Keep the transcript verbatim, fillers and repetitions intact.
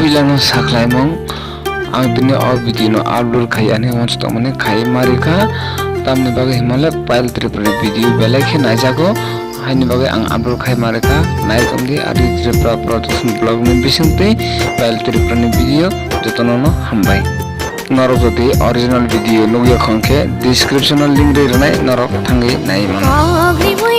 Puilano sakhlaimung, ang bini o video no upload khai ani uansuk tongmani khai ma rikha, tamni bagwi himale Payal Tripura ni video belai khe naijago, haini bagwi ang upload khai ma rikha, nai tongdi Adi Tripura Production Vlog ni bisingtwi Payal Tripura ni video jotono no hambai. Norok jodi original video nugya khon khe description o link rwi rwnai norok thangwi nai mano.